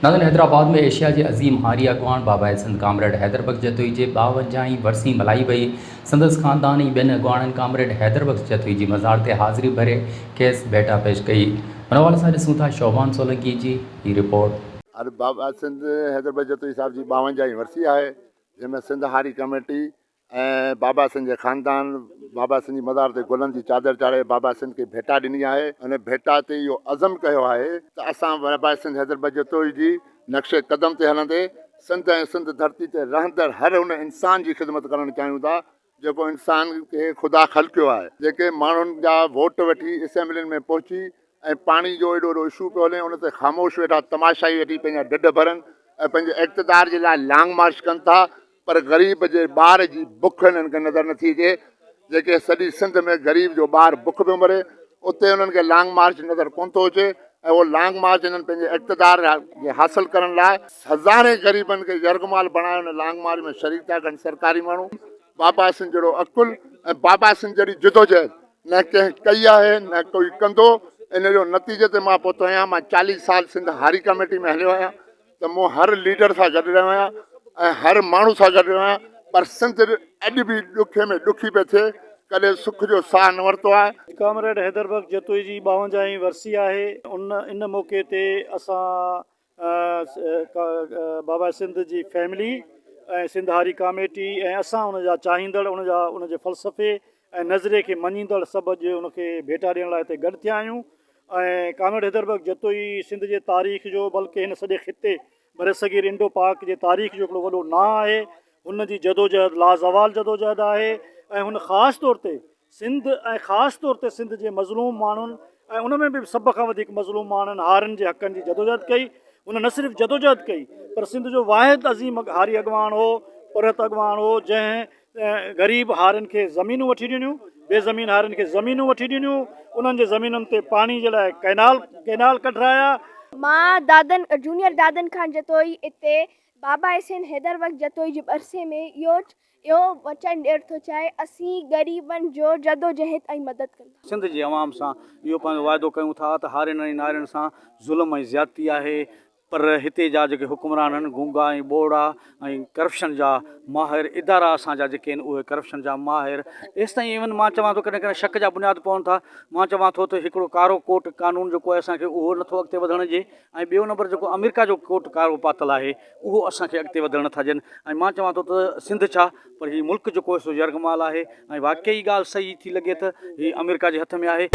ناظرين حيدرآباد ۾ ايشيا جي عظيم هاري اڳواڻ باباء سنڌ ڪامريڊ حيدر بخش جتوئي جي ٻاونجاهين ورسي ملهائي وئي. سندس خاندان ۽ ٻين اڳواڻن ڪامريڊ حيدر بخش جتوئي جي مزار تي حاضري ڀري کيس ڀيٽا پيش ڪئي. ان حوالي سان ڏسون ٿا شعبان سولنگي جي هي رپورٽ. اڄ باباء سنڌ حيدر بخش جتوئي صاحب جي ٻاونجاهين ورسي آهي جنهن ۾ سنڌ هاري ڪميٽي ۽ بابا سنڌ جي خاندان بابا سنڌ جي مزار تي گلن جي چادر چاڙهي بابا سنڌ کي ڀيٽا ڏني آهي. ان ڀيٽا تي اهو عزم ڪيو آهي ته اسان بابا سنڌ حيدر بخش جتوئي جي نقش قدم تي هلندي سنڌ ۽ سنڌ ڌرتي تي رهندڙ هر ان انسان جي خدمت ڪرڻ چاهيون ٿا جيڪو انسان کي خدا خلقيو آهي. جيڪي ماڻهن جا ووٽ وٺي اسيمبلين ۾ پهچي ۽ پاڻي جو ايڏو وڏو اشو پيو هلي ان تي خاموش ويٺا تماشائي ويٺي پنهنجا ڍڍ ڀرن ۽ پنهنجي اقتدار جي لاء لانگ مارچ ڪن ٿا پر غريب جي ٻار جي بک هنن کي نظر نٿي اچي، جيڪي سڄي سنڌ ۾ غريب جو ٻار بک پيو مري، اتي انهن کي لانگ مارچ نظر ڪونه ٿو اچي ۽ اهو لانگ مارچ هنن پنهنجي اقتدار کي حاصل ڪرڻ لاء هزارين غريبن کي يرغمال بڻائي ان لانگ مارچ ۾ شريڪ ٿا ڪن سرڪاري ماڻهو بابا سنڌ جهڙو عقل ۽ بابا سنڌ جهڙي جدوجهد نه ڪنهن ڪئي آهي نه ڪوئي ڪندو ان جو نتيجي تي مان پهتو آهيان مان 40 سال سنڌ هاري ڪميٽي ۾ هليو آهيان ته مون هر ليڊر سان گڏ رهيو آهيان ۽ هر ماڻهو سان گڏ رهيو آهيان پر سنڌ اڄ به ڏکي ۾ ڏکي پئي ٿئي ڪڏهن سک جو ساهه نه ورتو آهي. ڪامريڊ حيدر بخش جتوئي جي ٻاونجاهين ورسي آهي ان ان موقعي تي اسان بابا سنڌ جي فيملي ۽ سنڌ هاري ڪاميٽي ۽ اسان ان جا چاهيندڙ ان جا ان جي فلسفي ۽ نظريي کي مڃيندڙ سڀ اڄ ان کي ڀيٽا ڏيڻ لاء هتي گڏ ٿيا آهيون ۽ ڪامريڊ حيدر بخش جتوئي سنڌ جي تاريخ جو بلڪه هن سڄي خطي برصغير انڊو پاڪ جي تاريخ جو هڪڙو وڏو نانء آهي. هن جي جدوجهد لازوال جدوجهد آهي ۽ هن خاص طور تي سنڌ ۽ خاص طور تي سنڌ جي مظلوم ماڻهن ۽ ان ۾ به سڀ کان وڌيڪ مظلوم ماڻهن هارين جي حقن جي جدوجهد ڪئي. هن نه صرف جدوجهد ڪئي پر سنڌ جو واحد عظيم هاري اڳواڻ هو، پورهيت اڳواڻ هو جنهن غريب هارين کي زمينون وٺي ڏنيون، بي زمين هارين کي زمينون وٺي ڏنيون، انهن جي زمينن تي پاڻي جي لاء ڪئنال ڪئنال ڪڍرايا. مان دادن جونيئر دادن خان جتوئي اتي بابا حسين حيدر بخش جتوئي جي ورسي ۾ اهو اهو وچن ڏيڻ ٿو چاهي اسين غريبن جو جدوجهد ۽ مدد ڪنداسين. سنڌ جي عوام سان اهو پنهنجو واعدو ڪيون ٿا ته هارين ۽ نارين سان ظلم ۽ زيادتي آهي پر هتي جا جيڪي حڪمران آهن گونگا ۽ ٻوڙا ۽ ڪرپشن جا ماهر ادارا اسان جا جيڪي آهن اهي ڪرپشن جا ماهر ايستائين ايون مان چوان ٿو ڪڏهن ڪڏهن شڪ جا بنياد پون ٿا مان چوان ٿو ته هڪڙو ڪارو ڪوٽ قانون جيڪو آهي اسان کي اهو نٿو اڳتي وڌڻ ڏي ۽ ٻيو نمبر جيڪو آمريڪا جو ڪوٽ ڪارو پاتل آهي اهو اسان کي اڳتي وڌڻ نٿا ڏين ۽ مان چوان ٿو ته سنڌ ڇا پر هي ملڪ جيڪو آهي سو يرغمال آهي ۽ واقعي ڳالهه صحيح ٿي لڳي ته هي آمريڪا جي هٿ ۾ آهي.